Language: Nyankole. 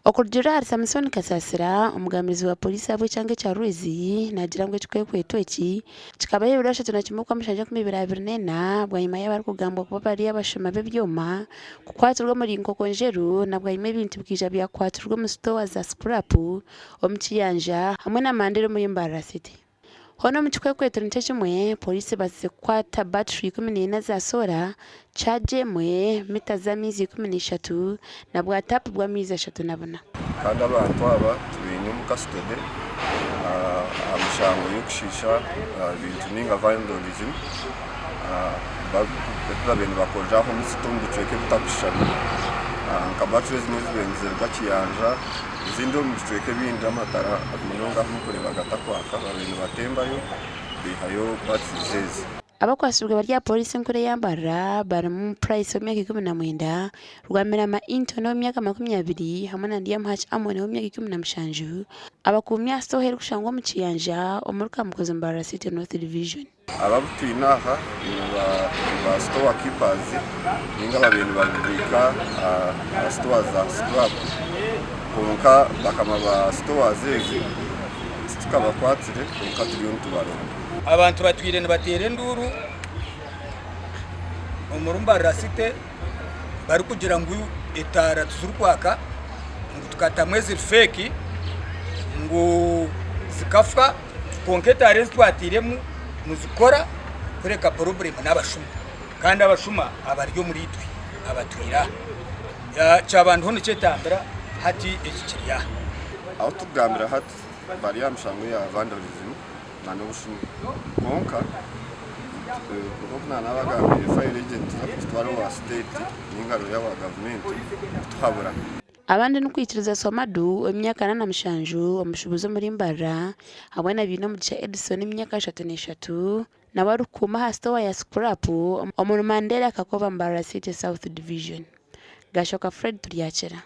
Okurugiirira ahari Samson Kasasira, omugambirizi wa Pooriisi ahabw'ekyanga ekya Rwezi, naagira ngu ekikwekweto eki kikabaho ebiro 31 Okwamushanju 2024 bwanyima y'abarikugambwa kuba bari abashuma b'ebyoma kukwatirwa omuri Nkokonjeru na bwanyima ebintu bikaija byakwatirwa omu sitoowa za scrap omu Kiyanja hamwe na Mandera omuri Mbarara City. Hoona omu kikwekweto nikyo kimwe, pooriisi ebaasize kukwata battery 14 za soora, charger emwe, mita z'amaizi 13 na bwa taapu bw'amaizi 34. Kandi abantu aba tubaine omu custody aha mishango y'okushiisha ebintu ninga vandalism ebi babaire nibakorera aho omu city omu bicweka ebitakushushana nka battery ezimwe zibaire niziruga Kiyanja Ezindi omu bicweka ebindi amatara munonga ahu murikureeba gatakwaka babaire nibatembayo baihayo batteries ezi. Abakwatsirwe bari aha Pooriisi enkuru eya Mbarara barimu Price ow'emyaka 19, Rwamirama Inton ow'emyaka 20 hamwe na Ndyamuhaki Amon ow'emyaka 17 abakuumi aha sitooha erikushangwa omu Kiyanja omuri Kamukozi Mbarara City North Division. Aba abu twine aha ni ba store keepers ninga ababaire nibabiika aha stores za scrap kwonka bakama ba stores ezi titukabakwatire kwonka turiyo nitubaronda. Abantu batwire nibateera enduuru omuri Mbarara City barikugira ngu etaara tizirikwaka ngu tukatamu eziri feeki ngu zikafa. Kwonka etaara ezi twatairemu nizikora kureka purobulemu n'abashuma kandi abashuma abari omuri itwe abatwire aha. Kyaba ndiho nikyetambira hati eki kiri aha. Ahu turikugambira hati bari aha mishango ya vandalism n'obushuma kwonka nk'oku naanabagambire fayiro egyo nituza kugitwara owa siteeti ninga rooya wa gavumenti kutuhabura. Abandi n'okwikiriza Swamadu, ow'emyaka 47, omushuubuzi omuri Mbarara, hamwe na Bainomugisha Edison, ow'emyaka 33, nawe arikukuuma aha sitoowa ya Scrap omuri Mandera Kakoba, Mbarara City South Division. Gashoka Fred Turyakira.